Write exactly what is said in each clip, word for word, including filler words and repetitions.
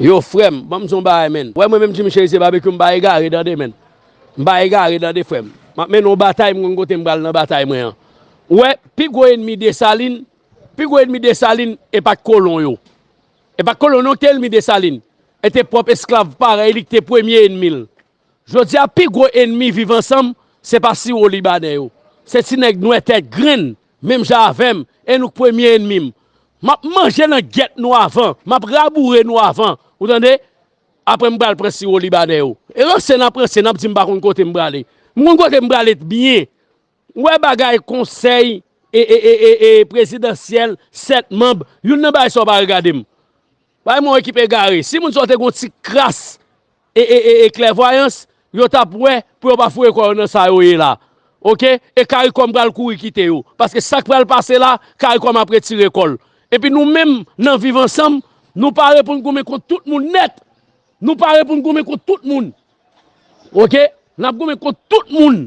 Yo, frè m, ban m di w yon bagay, menn. Wè, mwen menm, Jimmy Chérizier Barbecue, m pa egare, tande, menn. M pa egare, tande, frè m. M ap mennen yon batay, m konn kote m pral nan batay mwen an. Ou wè, pi gwo enmi Desalin, pi gwo enmi Desalin, e pa t kolon yo. E pa t kolon yo ki te enmi Desalin. E te pwòp esklav parèy li ki te premye enmi l. Jodi a, pi gwo enmi Viv Ansanm, se pa siwo libanè yo. Se ti nèg nwè tèt grenn, menm jan avè m, e nou k premye enmi m. M ap manje nan gyèt nou avan, m ap raboure nou avan. Ou tande? Apre m pral pran siwo libanè yo. E ranse n ap ranse, n ap di m pa konn kote m prale. M konn kote m prale byen. Ou wè bagay konsèy e, e, e, e, e prezidansyèl, sèt manm, youn nan bagay sa yo pa regade m. Bay mwen yon ekip egare. Si moun sa yo te gen yon ti kras e, e, e, e klèvwayans, yo t ap wè pou yo pa foure kò yo nan sa yo ye la. Oke? E Karikòm pral kouri kite yo. Paske sa k pral pase la, Karikòm ap retire kò l. Epi nou menm, nan Viv Ansanm, nou pare pou n goumen kont tout moun nèt. Nou pare pou n goumen kont tout moun. Oke? N ap goumen kont tout moun.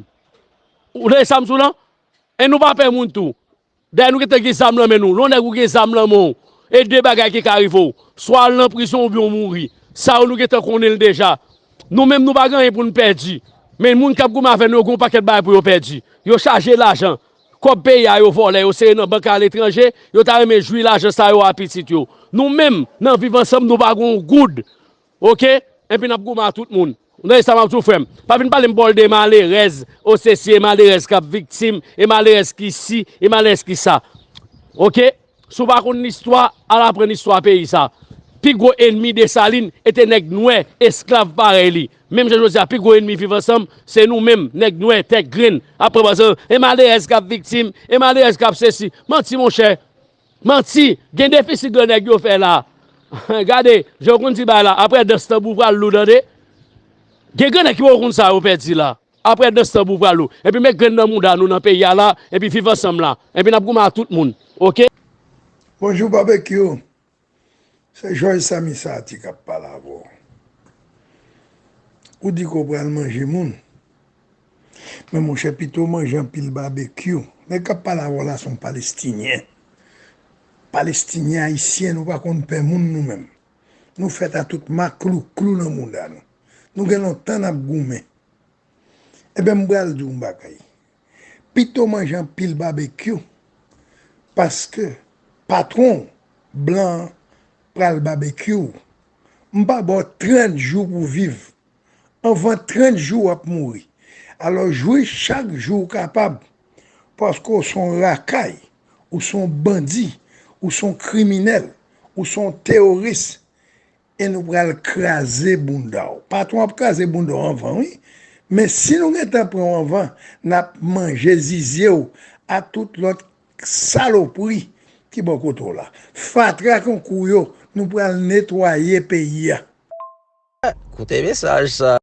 Ou tande sa m sou lan? E nou pa pè moun tou. Dayè nou gentan gen zam nan men nou. Lè yon nèg ou gen zam nan men w, e de bagay ki ka rive w. Swa w al nan prizon oubyen w mouri. Sa yo nou gentan konnen l deja. Nou menm nou pa gen anyen pou n pèdi. Men moun k ap goumen avè nou yo gen yon pakèt bagay pou yo pèdi. Yo chaje lajan. Kòb peyi a yo vòlè, yo sere nan bank aletranje, yo ta renmen jwi lajan sa yo a pitit yo. Nou menm, nan Viv Ansanm, nou pa gen yon goud. Oke? Epi n ap goumen a tout moun. Ou tande sa m ap di w, frè m? Pa vin pale m bòl de malerèz, o sesi, e malerèz k ap viktim, e malerèz ki si, e malerèz ki sa. Oke? Si w pa konn listwa, al aprann istwa peyi sa. Pi gwo enmi Desalin e te nèg nwè, esklav parèy li. Menm jan jodi a, pi gwo enmi Viv Ansanm, se nou menm, nèg nwè, tèt grenn. Apre, paske, e malerèz k ap viktim, e malerèz k ap sesi. Manti, monchè. Manti, gen defisit grannèg yo fè la. Gade, jan yo konn di bagay la, apre dans tanbou pral lou, tande. Gen grannèg ki poko konn sa yo pèdi la. Apre dans tanbou pral lou. Epi met grenn nan mouda nou nan peyi a la, epi Viv Ansanm la. Epi n ap goumen a tout moun. Oke? Bonjou, Babekyou. Se Jòj Sami Sati k ap pale avè w. Ou di ke w pral manje moun. Men monchè, pito w manje anpil babekyou. Nèg k ap pale avè w la se yon Palestinyen. Palestinyen, Ayisyen, nou pa konn pè moun nou menm. Nou fèt a tout maklouklou nan mouda nou. Nou gen lontan n ap goumen. Ebyen, m pral di w yon bagay. Pito w manje anpil babekyou, paske patwon w, blan an, pral babekyou w. M pa ba w trant jou pou w viv. Anvan trant jou, w ap mouri. Alò, jwi chak jou w kapab, paske w se yon rakay, ou se yon bandi, ou se yon kriminèl, ou se yon teworis. E nou pral kraze bounda w. Patwon ap kraze bounda w anvan, wi. Men si nou gentan pran w anvan, n ap manje zizye w a tout lòt salopri ki bò kote w la. Fatra konkou yo, nou pral netwaye peyi a. Koute mesaj sa.